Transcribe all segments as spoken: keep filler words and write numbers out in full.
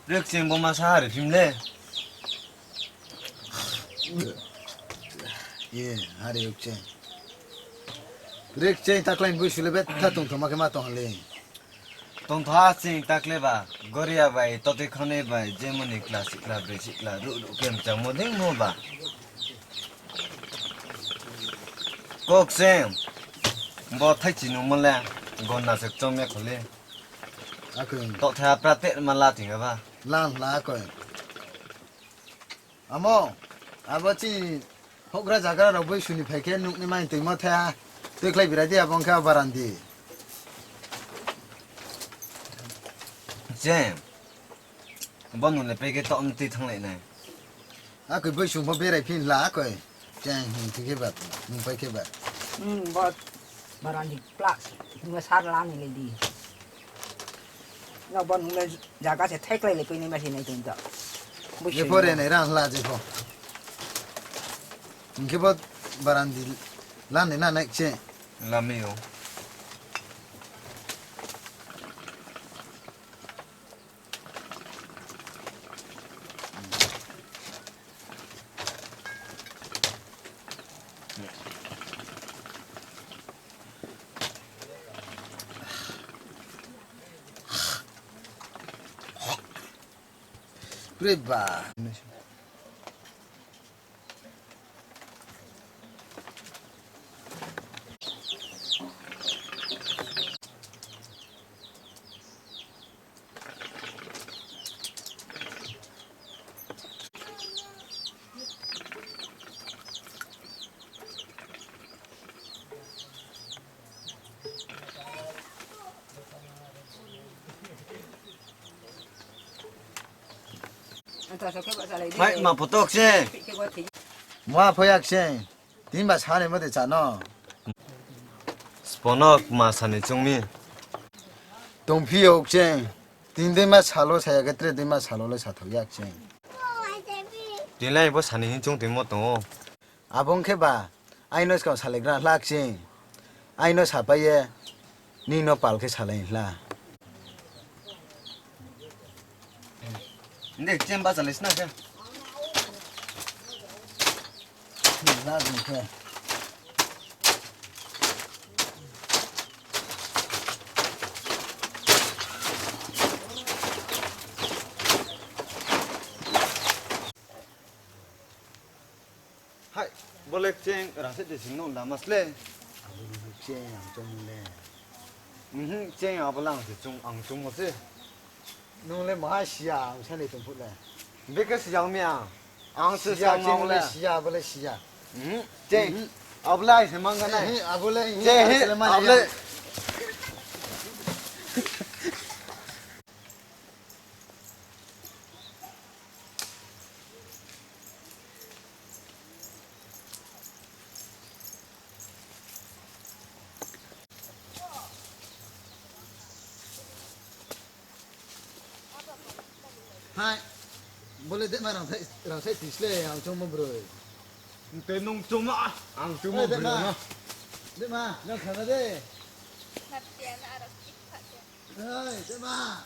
Rikching bo ma sa hari phim le. Ye, hari Rikching. Rikching taklai ni boisu le betha tongthoma khe ma tong ha le. Tongtha ching taklai ba, goria bai, totoi khonai bai, jemoni kla sikla, broi sikla, ruh ruh khe mchangmo dingmo ba. Kok se, bo thaichi nungmo le, gonna se kchom ya kho le. Akhe. Toktha pra te ma la ting ba. Lang la koi. Amo, abo chini houhgra zagra rao boisu ni phai khe nuh ni mai toimo the, tuikhlai birai di abo ong khe barandi. Che, bo nung le pai khe to mtui thannglai nai. Akoi boisu pho berai phi la akoi. Cheng hing khe khe ba, nung pai khe ba. Hmm, bo barandi plus, nung le sar la ni le di. No bo nung le zaga se thaiklai le pai nai ma se nai tong ta. Bo je pho re nai rang la je pho. Hing khe bo barandi la ni na nai che. La mi o. Re ba. Hai, ma photo khe. Ma phoyak se. Tini ba sani mo de cha no. Sponok ma sani chungmi. Tongphi yo kcheng. Tini dei ma salo saya khe tre dei ma salo le sathao ya kcheng. Tini lai bo sani hing chung tongmo tong ou. Abo ong khe ba, aino skang salaigra hla kcheng. Aino sapai ye, nini no pal khe salai hla. Nde kcheng ba salai sna khe. Hla bung khe. Hai, bo le kcheng rangse de sing no lama sle. Abo le kcheng ang chong le. Mhm, kcheng abo le ang se chung, ang chungmo se. Nung le maha siya, ang sa ni tong phuh le. Bikhe siya mi ang. Ang se siya, siya kcheng nung le le. Siya, abo le siya. Mhm, kcheng. Mhm. Abo le ai se mang ganai. Mhm, abo le, mhm, kcheng, abo le mang abo le. Hai, bo le dema rang sai, rang sai tisle, ang chungmo broi. Te nung chungmo, ang chungmo broi no. Dema, nang khana de. Hai, dema.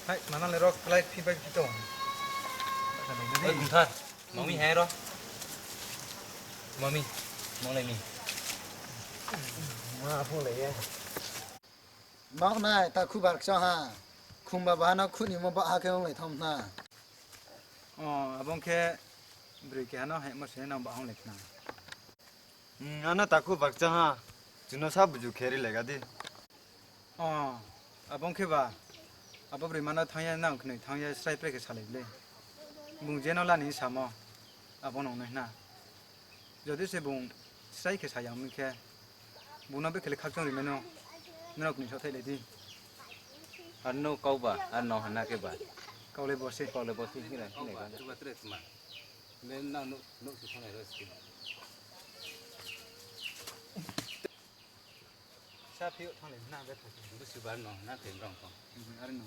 Hai, mana le rok klai phi bai phi tong. Oi, Kumthar, mami hai ro. Mami, mong lai mi. Ma pho lai ye. Mao nai, takhu bar kchang ha. Khumba baha no khunimo baha khe onglai thom na. O, abo ong khe broi keha no hai mo se nang baha onglai khna. Hmm, ano takhu bakcha ha. Chuno sa buju khe ri laiga di. O, abo ong khe ba, abo broi mano thanng ye nang khnoi thanng ye srai pre khe salai le. Bung je no lani samo, abo nung nai hna. Jodi se bung srai khe sa yang mi khe, bung no bekhe le khakchang ri mai no, nrao kni saoh thaih lai di. Ar no kau ba, ar no hana khe ba. Kau le bo se. Kau le bo se, hing lai, hing lai. Kau ba, chuba tre tma. Le nang no, no su thang lai ro skin. Phiouh thanng le na, betha se. Busubar no na khe rong tong. Hmm, are no.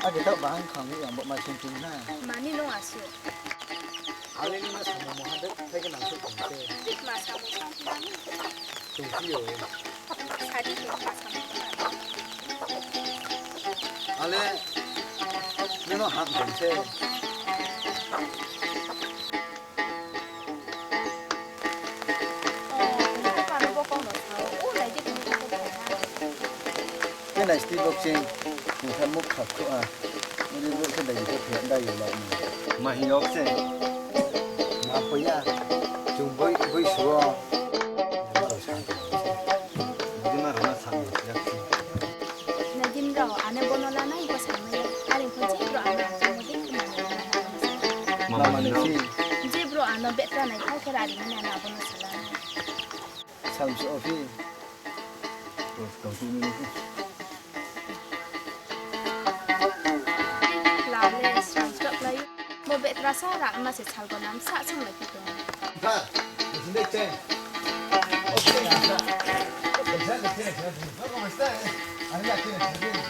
Ake taoh bahang khang ni ang bo ma sing sing na. Mani no asu. Ale ni ma samung mo ha de, thai ke nang su tong se. Ma samung sang phi na ni. Tong phi yo. Sadi tong ma samung. Ale, ni no ham tong se. Khe nai sti bok ching, nung khe muk khap khruh ha. Nini brouh khe dai khe phe dai yo la ni. Ma hing yo se. Ma pho ya. Chung boi, boi suo. Nima rao sa tong se. Nima rao na sa tong se. Nadin rao, ane bono lanai bo samai ya. Are pho je brouh ano achamo de khna. Mama ni si. Je brouh ano betra naithao khe rari mani ano abono sala. Salmse ophi. Bos kau si ni. Lale, srang srap lai. Bo betra sa ra ma se sal gonam sa sung lai phi tong. Ba, sindai cheng. Oke, ya. Bisa, bisa, bisa. Ba, ba, bisa. Ani ya, kini, kini.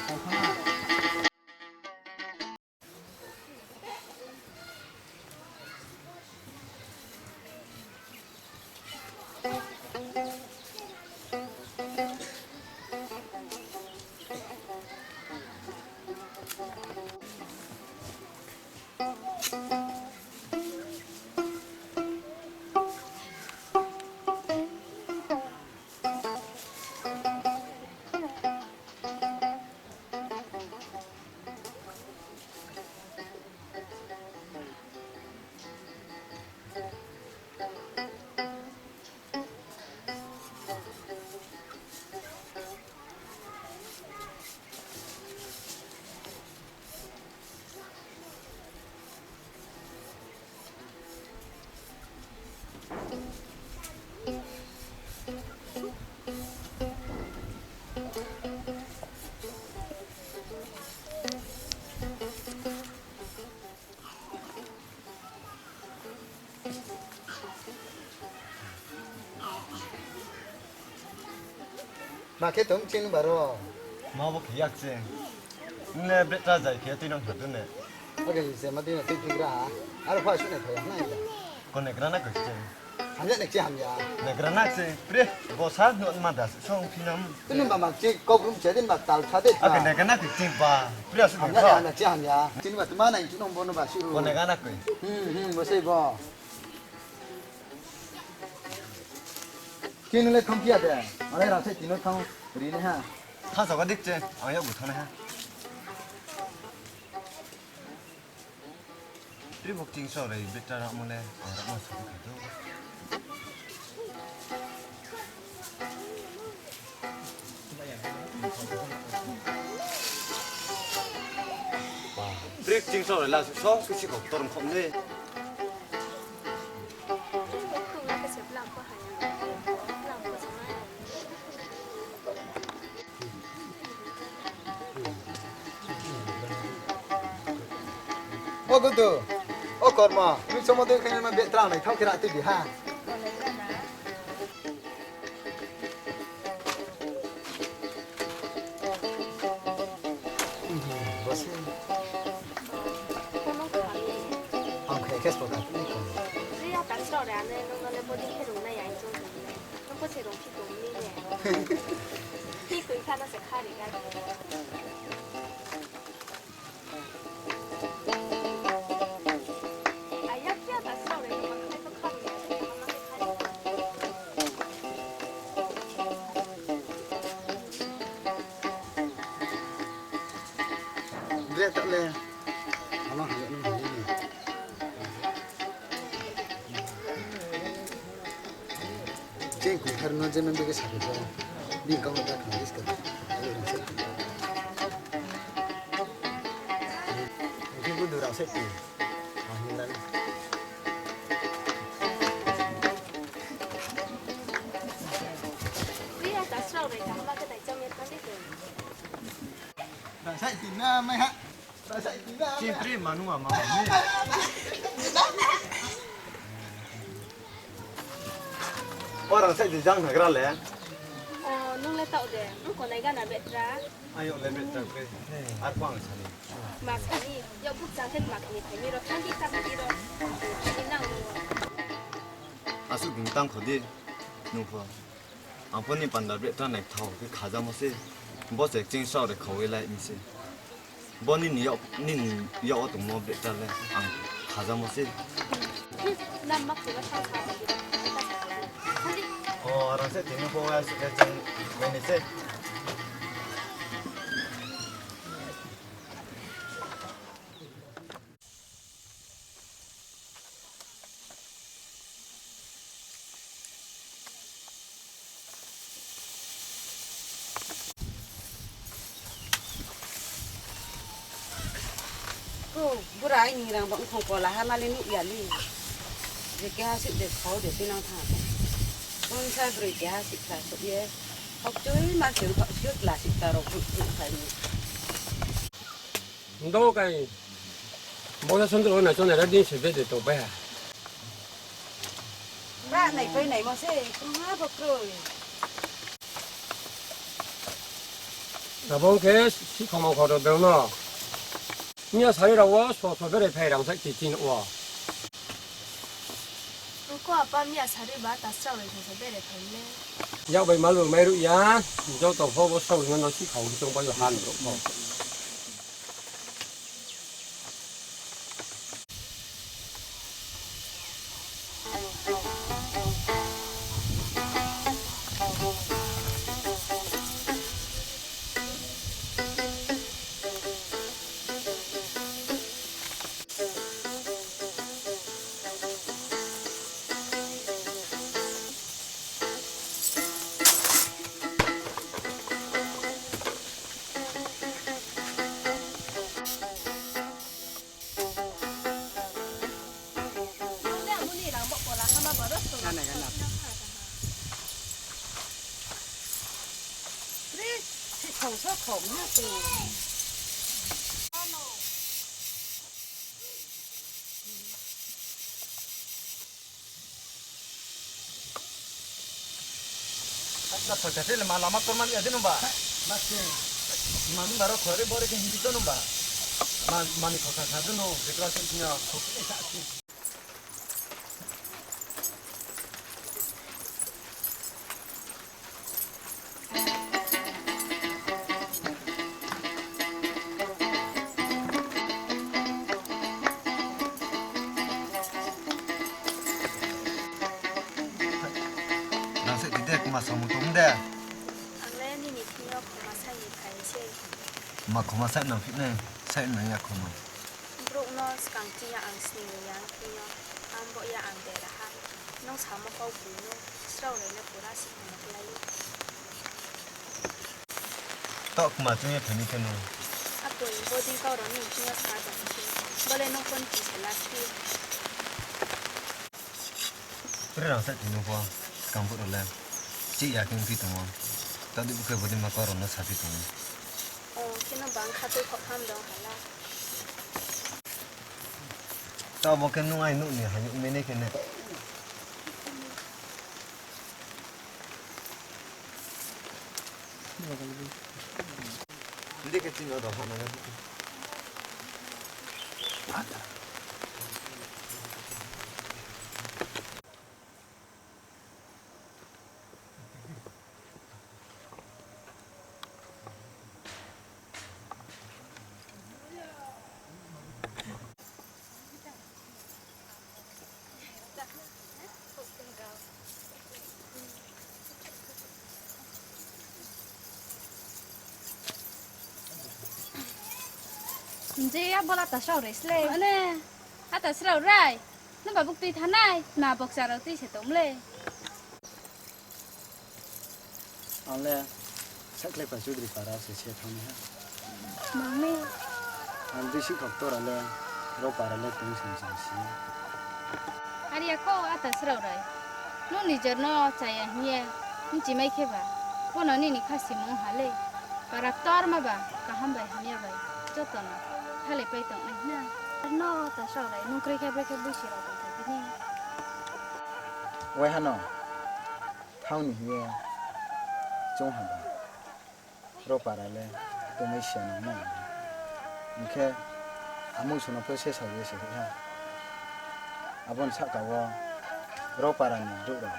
Ma khe tong chini baro. Ma bo khe yak chini. Nle betra jai khe tui nang thadu ne. Oke, se ma tui na tui phigra ha. Aro pha sune thaya na ya. Ko negra na ko chini. Hamya ne chi hamya. Negra na chi. Pre, bo sa no ma das song phinam. Tini ma ma chi ko brum che din ma tal cha de. Oke, negra na ko chini ba. Pre, asu hamya ne hamya chi hamya. Chini ma tuma na chini bono ba suru. Ko negra na ko. Hmm, hmm, bo sei bo. Kini le thang phiya de, ale rang sai tino thang ri nai ha. Thang sa dik che, ang yak bu thang nai ha. Pri bok ting so rei betra ramo le, ang ramo sa kha do. Brik ching so la so kisi ko torm khom le. O Gudu, o Korma, nung somo dei khe nai ma betra nai thao khe ra tui di ha. Ang khe khe spo kha tini kho. Ri ya ta sro re ane nung no le body khe rung nai ai chung. Nung pho se rung phi tong ni ne. Phi tui kha no se kha ri ga. Re ta le. Ama halo nung halo ni. Jeng kung thar no jeng nung bege sabi ko. Bini kau no ta khna iska. Ayo rang se. Bini budu rang se ti. Ang hing rang. Priya ta srao bai kaham khe nai chong ye thanng di khe. Rang se ti na mai ha. Chini pri manu ama ni. O rang sai di jang nagra le. O, nung le taoh de, nung konai gana betra. Ayo le betra kre. Ar ko ang sani. Ma sani, yo buk jang khe ma kini phai mi ro, thanng di ta di ro. Ni nang nung. Asuh bung tang kho di, nung pho. Ang pho ni panda betra naithao khe khajamo se. Bo se ching sao re khaui lai mi se. Bo nini yak, nini yak wo tongmo betra le ang khajamo se. Nam mak tongmo sao sa di. O, rang se tini pho wa se khe ching mai ni se. Ko, bura aini rang bo khong kola ha mali nuh ya li. Je keha sih de khau de tinang tha. Bonsa broi keha sih kha souh ye. Hokchoi ma se hokchoi kla sih ta rao bu bu khai ni. Ndo kai. Bo sa sundro na chonai ra din se bede tong pai ha. Ba nai pai nai mo se, kung ha bo kroi. Abo khe si khomang kho rao dong no. Miya sari rao wo so so bere phai rang sai chichi no wo. Oko apa miya sari ba ta srao rao so so bere phai le. Yak bai mal bo mai ruh ya, joto pho bo srao rao no si khau chong pai yo han rao pho. Na thoi kha se le ma lama korma ya de nung ba. Ma se. Mani baro khore bore khe hindi to nung ba. Ma, mani thoi kha kha de nung, dekra se nya. Nang se tide kuma samung tong de. Ang le nini thing yo khoma sai ni phai se. Ma khoma sai nang phi nai, sai nang ya khoma. Brouh no skang ching ya ang sning ya thing yo, ang bo ya ang dera ha. Nung samo kau bui no, srao rao no pura si khoma klai. Taoh kma chini phai ni khe no. Apoi, bodin kau rao ni thing yo sa tong khe. Bo le nung phone ti se last week. Tre rang sa ti nung pho, skang bo rao le. Chih ya khe ongphi tong ou. Taoh di bo khe bodin ma kau rao no saphi tong ou. O, khe no bang kha tui khok ham dong hala. Taoh bo khe nung ai nuh ni hayouh mene khe ne. Hindi khe chini oro hahna nai. Hing je ya bola ta srao rai sle. Ane, ata srao rai. Nung ba buktui thanai, ma bokcha rao tui se tong le. Ang le sakhlai pa Chaudhary para se se thanng nai ha. Mangmi. Ang bisi khokto ra le, ro para le tong song song si ya. Are ya kho ata srao rai. Nung nijor no chaya hing ye, bchi mai khe ba. Bono nini kha simung ha le. Para ktorma ba, kaham bai hamya bai. Joto no, khalai pai tong nai hna. Ar no ata srao rai, nung kroi khe brekhe bisi rao tong kha bini. Waiha no, thang ni hing ye, chung ha ba. Ro para le, tongmai siya nang na. Hing khe, amung sono pho se sa ye se ha. Abo ni sahka wo, ro para ni brouh rao,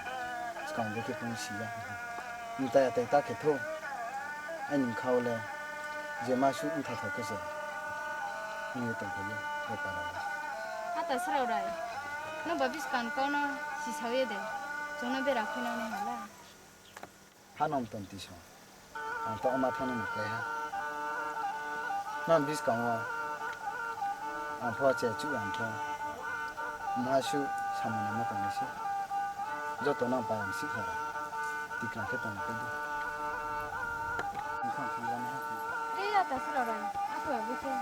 skang bo khe tong si ya. Mtai atai ta khe thou, aini bkha wo le, je ma suh btha thao khe se, hing ye tong khe ye, ro para le. Ata srao rai, nung ba buskang kau no sisao ye de, chung no bera khui nang nai hala. Ha no mtom ti so. Ang to oma thani ni klái ha. Nang buskang wo ang pho che chuh ang pho. Mha suh samung nangmo tong nai se. Joto no ang pai ang sih kha ra. Tikna khe tong khe di. Bkhang thang ra nai ha. Ei, ata srao rai. Apho abo khe.